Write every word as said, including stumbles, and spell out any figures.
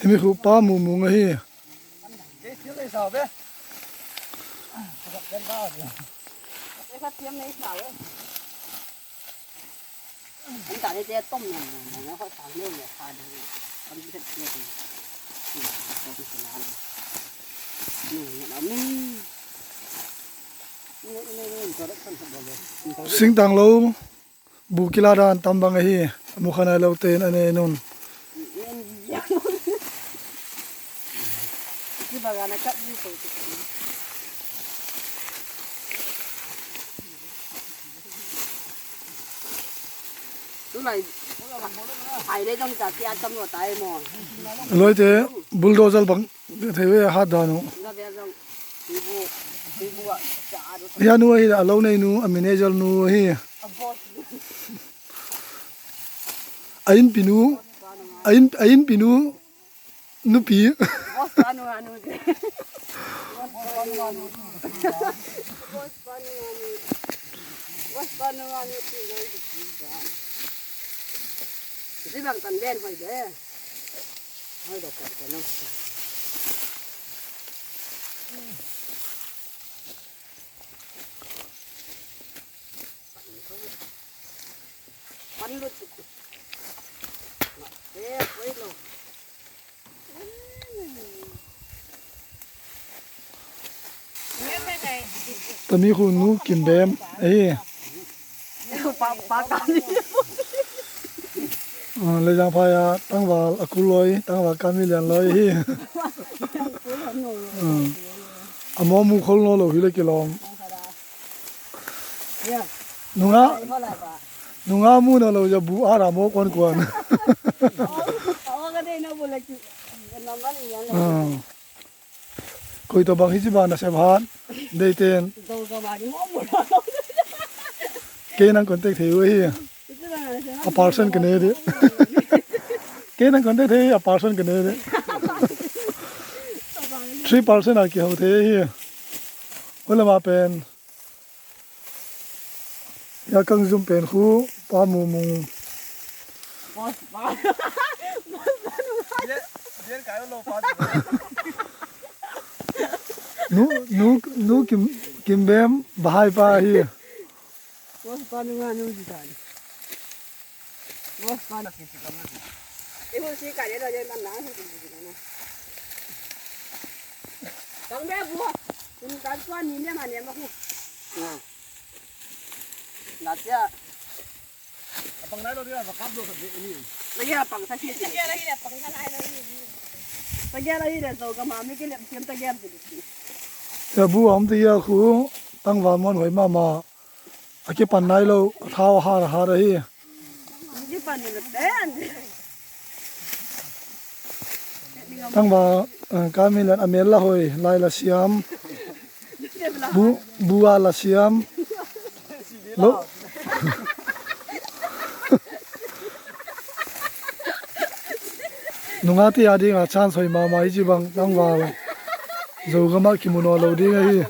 Himi khu Pa Mumung ahi. Singtang lo bu kila dan tam bang ahi. Mukha nai lo ten a nei nun. Loite bulldozer bang thei ve hat dan uh. Hia nu ahi a lo nei nu a manager nu ahi. A innpi nu, a inn, a innpi nu nupi. Tami khu Nu Kim Bem ahi. Leizang phai a tangval a kul loi, tangval kami lian loi hi. A maw mu khol naw lo hi le kilawm. Nunga, nunga mu na lo ya bu a ra maw kuan kuan. Koi tawh bang hi ci ba nasep hat deiten. Kei nang contact thei uh hi. A person ka ne dih. Kei nang contact thei a person ka ne dih. Three person a kiho thei hi. Hua lama pen. Ya kang zum pen khu Pa Mumung. Nu, nu, nu Kim, Kim Bem bahai pa hi. Ya bu a om te ya khu tangval muan huai mahmah. A kipan nai lo, a thau a har a har ahi. Tangval, eh, kami lian a mel la hoi, lai la siam. Bu, bu a la siam. Lo. Nungak te a ding a chance hoi mahmah hi ci bang tangval. Zogam ah kimu nawn lo ding ahi.